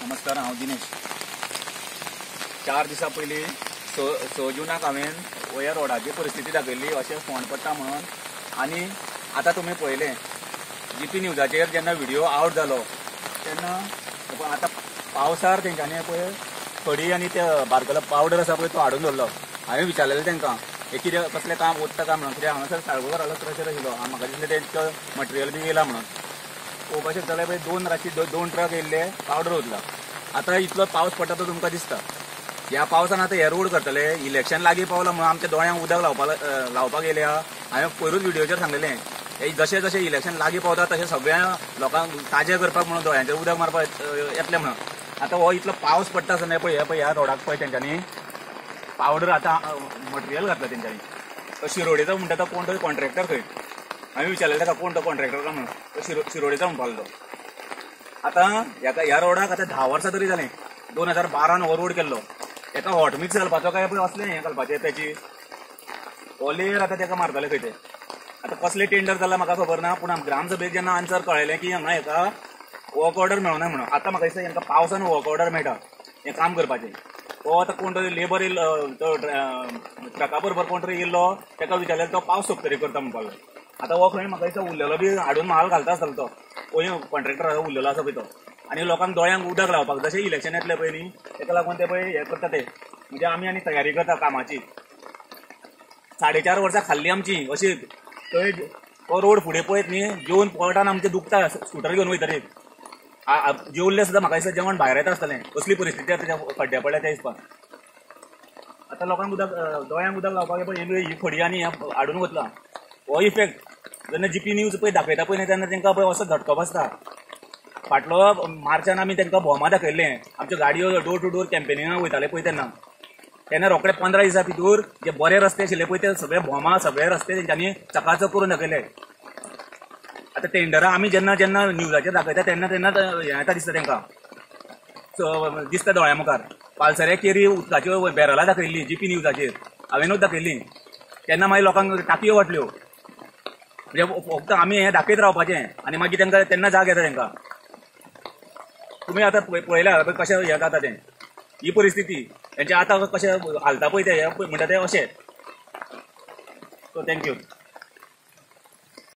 नमस्कार, हांव दिनेश. 4 दिसां पयलीं 6 जुनाक हांवें ह्या रोडाची परिस्थिती दाखयल्ली, अशें फोंड पडटा म्हणून. आनी आतां तुमी पळयलें जीपी न्यूजाचेर जेन्ना व्हिडियो आवट जालो तेन्ना आतां पावसार तेंच्यांनी पळय खडी आनी ते बारकलो पावडर आसा पळय तो हाडून दवरलो. हांवें विचारलेलें तेंकां हें कितें कसलें काम वता काय म्हणून, कित्याक हांगासर साळगांव आलो क्रशर आशिल्लो, म्हाका दिसलें तेंचो मटेरियल बी येयला म्हणून. पळोवपाक शकता जाल्यार पळय 2 राती 2 ट्रक येयल्ले पावडर वतला. आतां इतलो पावस पडटा तो तुमकां दिसता. ह्या पावसान आतां हे रोड करतले, इलेक्शन लागीं पावलां म्हणून आमच्या दोळ्यांक उदक लावपाक येयल्या. हांवें पयरूच व्हिडियोचेर सांगलेलें, हे जशें जशें इलेक्शन लागीं पावता तशें सगळ्या लोकांक ताजें करपाक म्हणून दोळ्यांचेर उदक मारपाक येतलें म्हणून. आतां हो इतलो पावस पडटा आसतना पळय पळय ह्या रोडाक पळय तेंच्यांनी पावडर आतां मटेरियल घातलां तेंच्यांनी. तो शिरोडेचो म्हणटा तो कोण तो कॉन्ट्रॅक्टर खंय, हांवें विचारलें ताका कोण तो कॉन्ट्रॅक्टर काय म्हणून, तो शिरोडेचो म्हणपाक लागलो. आतां ह्या रोडाक आतां 10 वर्सां तरी जालें, 2012 हो रोड केल्लो. एका हॉट मिक्स घालपाचो काय पळय असलें हें घालपाचें, तेची ओलेर आतां तेका मारतले खंय ते. आतां कसलें टेंडर जालां म्हाका खबर ना, पूण ग्रामसभेक जेन्ना आन्सर कळ्ळें की हांगा हेका वर्क ऑर्डर मेळना म्हणून. आतां म्हाका दिसता हेंकां पावसान वर्क ऑर्डर मेळटा हें काम करपाचें. हो आतां कोण तरी लेबर येयलो, तो ट्रका बरोबर कोण तरी येयल्लो, तेका विचारलें तो पावस सोंपतरी करता म्हणपाक लागलो. आतां हो खंय म्हाका दिसता उरलेलो बी हाडून माल घालता आसतलो तो, खंय कॉन्ट्रॅक्टर उरलेलो आसा पळय तो. आनी लोकांक दोळ्यांक उदक लावपाक जशें इलेक्शन येतलें पळय न्ही तेका लागून ते पळय हें करता ते. म्हणजे आमी आनी तयारी करता कामाची. 4.5 वर्सां खाल्ली आमची अशी. थंय तो रोड फुडें पळयत न्ही जेवन पोटान आमचें दुखता, स्कुटर घेवन वयतरीच जेवल्लें सुद्दां म्हाका दिसता जेवण भायर येता आसतलें, असली परिस्थिती आतां त्या खड्डे पडल्या त्या हिसपान. आतां लोकांक उदक दोळ्यांक उदक लावपाक पळय ही खडी आनी हें हाडून वतलां. हो इफेक्ट जेन्ना जीपी न्यूज पळय दाखयता पळय न्ही तेन्ना तेंकां पळय असो झटको बसता. फाटलो मार्चान आमी तेंकां भोमा दाखयल्लें, आमच्यो गाडयो डोर टू डोर कॅम्पेनिंगाक वयताले पळय तेन्ना, तेन्ना रोखडे 15 दिसां भितर जे बरे रस्ते आशिल्ले पळय ते सगळे भोमा सगळे रस्ते तेंच्यांनी चकाचक करून दाखयले. आतां टेंडरां आमी जेन्ना जेन्ना न्यूजाचेर दाखयता तेन्ना तेन्ना हें येता दिसता तेंकां, दिसता दोळ्या मुखार. पालसऱ्या केरी उदकाच्यो बॅरलां दाखयल्लीं जीपी न्यूजाचेर, हांवेनूच दाखयल्लीं. तेन्ना मागीर लोकांक टाकयो वांटल्यो. म्हणजे फक्त आमी हें दाखयत रावपाचें आनी मागीर तेंकां तेन्ना जाग येता तेंकां. तुमी आतां पळयल्या कशें हें जाता तें, ही परिस्थिती तेंचे आतां कशें हालता पळय तें म्हणटा तें अशें. So thank you.